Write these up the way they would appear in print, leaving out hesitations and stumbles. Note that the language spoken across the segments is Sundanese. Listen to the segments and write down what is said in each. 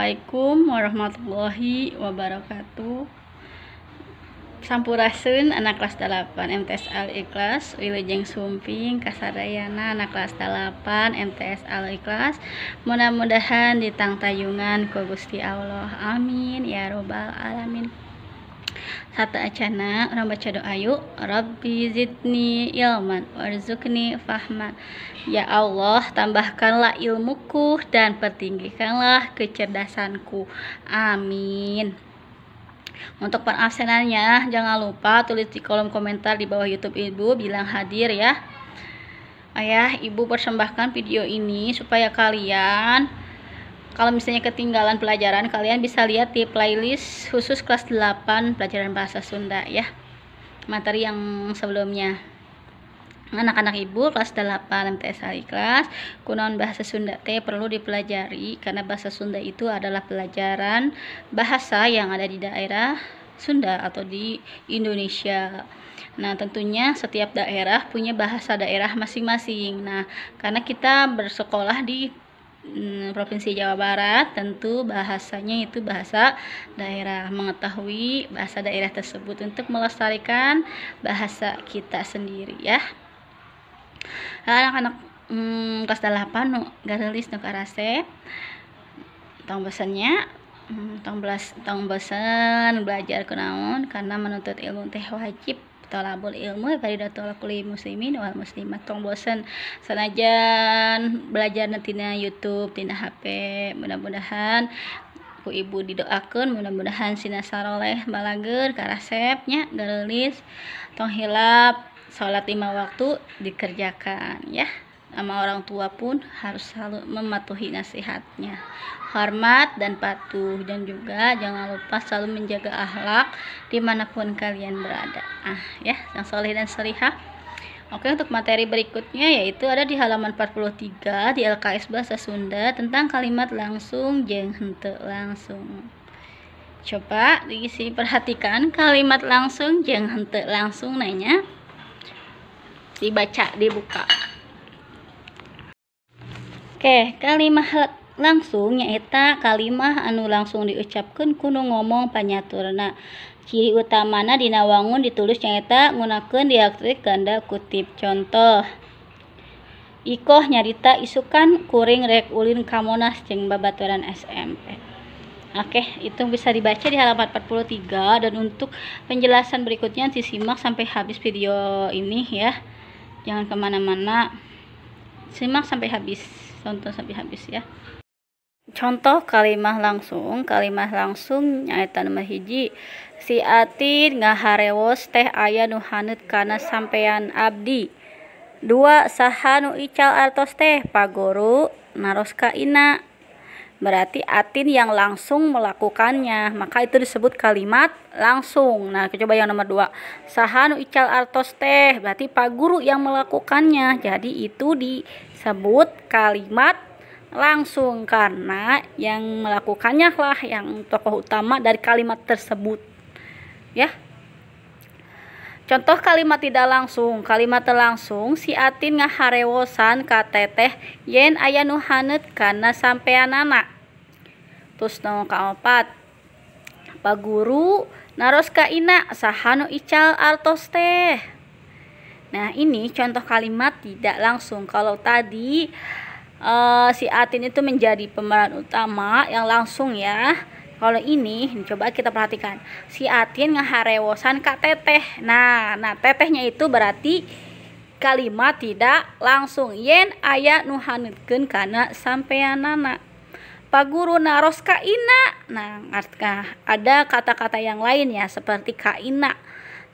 Assalamualaikum warahmatullahi wabarakatuh. Sampurasun anak kelas 8 MTS Al Ikhlas, wilujeng sumping kasadayana anak kelas 8 MTS Al Ikhlas. Mudah-mudahan ditangtayungan ku Gusti Allah. Amin ya robbal alamin. Satu acana orang baca doa yuk. Rabbi zidni ilman warzuqni fahman. Ya Allah, tambahkanlah ilmuku dan pertinggikanlah kecerdasanku. Amin. Untuk pengabsenannya jangan lupa tulis di kolom komentar di bawah YouTube Ibu bilang hadir ya. Ayah, Ibu persembahkan video ini supaya kalian kalau misalnya ketinggalan pelajaran, kalian bisa lihat di playlist khusus kelas 8 pelajaran bahasa Sunda ya. Materi yang sebelumnya. Anak-anak Ibu kelas 8 MTS Al Ikhlas, kunaon bahasa Sunda teh perlu dipelajari karena bahasa Sunda itu adalah pelajaran bahasa yang ada di daerah Sunda atau di Indonesia. Nah, tentunya setiap daerah punya bahasa daerah masing-masing. Nah, karena kita bersekolah di Provinsi Jawa Barat, tentu bahasanya itu bahasa daerah. Mengetahui bahasa daerah tersebut untuk melestarikan bahasa kita sendiri ya. Anak-anak kelas 8 nu gareulis nu karasep, tong bosennya, tong bosen belajar kunaon karena menuntut ilmu teh wajib. Tolabul ilmu faridatul kulli muslimin wal muslimat. Tong bosen sanajan belajar tina YouTube, tina HP. Mudah-mudahan ku ibu didoakeun, mudah-mudahan sina saroleh balageur karasep nya gareulis. Tong hilap salat 5 waktu dikerjakan ya. Sama orang tua pun harus selalu mematuhi nasihatnya, hormat dan patuh, dan juga jangan lupa selalu menjaga akhlak dimanapun kalian berada. Ya, yang soleh dan solihah. Oke, untuk materi berikutnya yaitu ada di halaman 43 di LKS Bahasa Sunda tentang kalimat langsung jeung henteu langsung. Coba diisi, perhatikan kalimat langsung jeung henteu langsung nanya. Dibaca, dibuka. Oke, kalimat langsung nyaeta kalimah anu langsung diucapkeun ku nu ngomong panyaturna. Ciri utamana dina wangun ditulis nyaeta ngunakeun diakritik ganda kutip. Contoh, Ikoh nyarita isukan kuring rek ulin ka Monas jeung babaturan SMP. Oke, itu bisa dibaca di halaman 43 dan untuk penjelasan berikutnya disimak sampai habis video ini ya. Jangan kemana-mana, simak sampai habis, tonton sampai habis ya. Contoh kalimat langsung nyaeta nomor 1, si Atin ngaharewos teh aya nu haneut kana sampean abdi. 2, saha nu ical artos teh paguru naros ka Ina. Berarti Atin yang langsung melakukannya, maka itu disebut kalimat langsung. Nah, coba yang nomor 2, saha nu ical artos teh, berarti pak guru yang melakukannya. Jadi itu disebut kalimat langsung karena yang melakukannya lah yang tokoh utama dari kalimat tersebut ya. Contoh kalimat tidak langsung, kalimat langsung si Atin ngaharewosan ka teteh yen aya nu haneut kana sampeanana. Terus nomor 4, pak guru naros ka Ina saha nu ical artos teh. Nah, ini contoh kalimat tidak langsung. Kalau tadi si Atin itu menjadi pemeran utama yang langsung ya. Kalau ini coba kita perhatikan, si Atin ngaharewosan ka teteh. Nah, tetehnya itu berarti kalimat tidak langsung. Yen aya nu haneutkeun kana sampeanana. Pak guru naros ka Ina. Nah, ada kata-kata yang lain ya seperti ka Ina,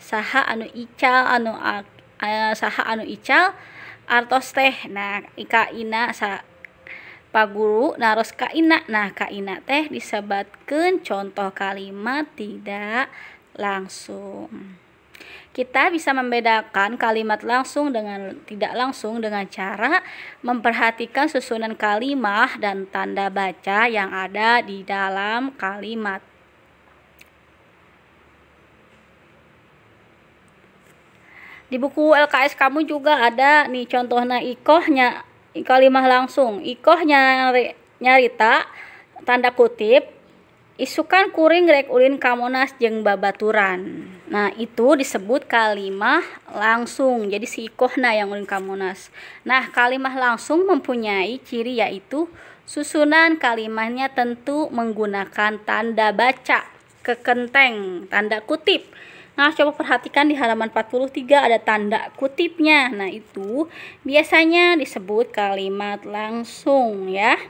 saha anu ical anu saha anu ical artos teh. Nah, ka Ina sa pak guru naros ka Ina. Nah, ka Ina teh disebatkeun contoh kalimat tidak langsung. Kita bisa membedakan kalimat langsung dengan tidak langsung dengan cara memperhatikan susunan kalimat dan tanda baca yang ada di dalam kalimat. Di buku LKS kamu juga ada nih contohnya ikohnya, kalimat langsung. Ikoh nyarita Tanda kutip, isukan kuring rek ulin ka Monas jeung babaturan. Nah, itu disebut kalimah langsung. Jadi si Ikohna yang ulin ka Monas. Nah, kalimah langsung mempunyai ciri yaitu susunan kalimahnya tentu menggunakan tanda baca kekenteng, tanda kutip. Nah, coba perhatikan di halaman 43 ada tanda kutipnya. Nah, itu biasanya disebut kalimat langsung ya.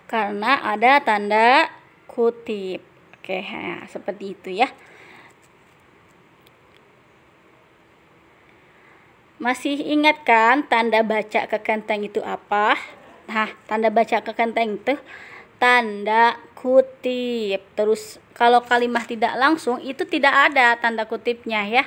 Karena ada tanda kutip. Oke, ya, seperti itu ya. Masih ingat kan tanda baca kekenteng itu apa? Nah, tanda baca kekenteng itu tanda kutip. Terus kalau kalimat tidak langsung itu tidak ada tanda kutipnya ya.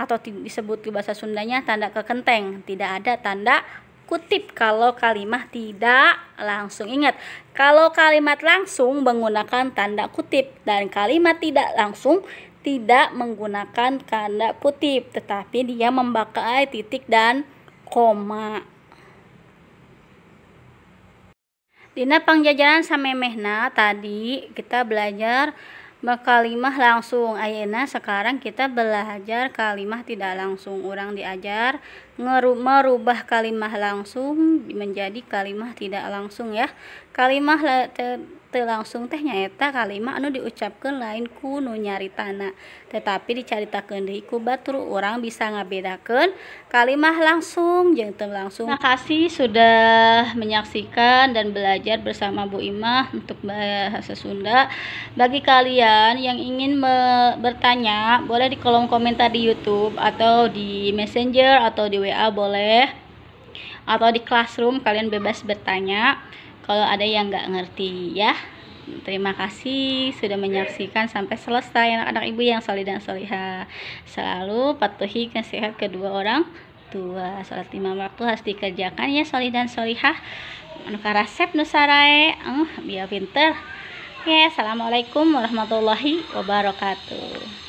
Atau disebut di bahasa Sundanya tanda kekenteng. Tidak ada tanda kutip kalau kalimat tidak langsung. Ingat, kalau kalimat langsung menggunakan tanda kutip dan kalimat tidak langsung tidak menggunakan tanda kutip, tetapi dia memakai titik dan koma. Dina pangjajaran samemehna tadi kita belajar berkalimah langsung. Ayeuna sekarang kita belajar kalimah tidak langsung. Urang diajar merubah kalimah langsung menjadi kalimah tidak langsung ya. Kalimah teu langsung teh nyaeta kalimah anu diucapkeun lain ku nu nyaritana, tetapi dicaritakeun deui ku batur. Urang bisa ngabedakeun kalimah langsung jeung teu langsung. Terima kasih sudah menyaksikan dan belajar bersama Bu Imah untuk bahasa Sunda. Bagi kalian yang ingin bertanya, boleh di kolom komentar di YouTube atau di Messenger atau di WA boleh, atau di Classroom kalian bebas bertanya kalau ada yang nggak ngerti ya. Terima kasih sudah menyaksikan sampai selesai, anak-anak ibu yang soleh dan solihah. Selalu patuhi nasihat kedua orang tua. Salat 5 waktu harus dikerjakan ya, soleh dan solihah. Anu karasep nu sarae, biar pinter. Oke, assalamualaikum warahmatullahi wabarakatuh.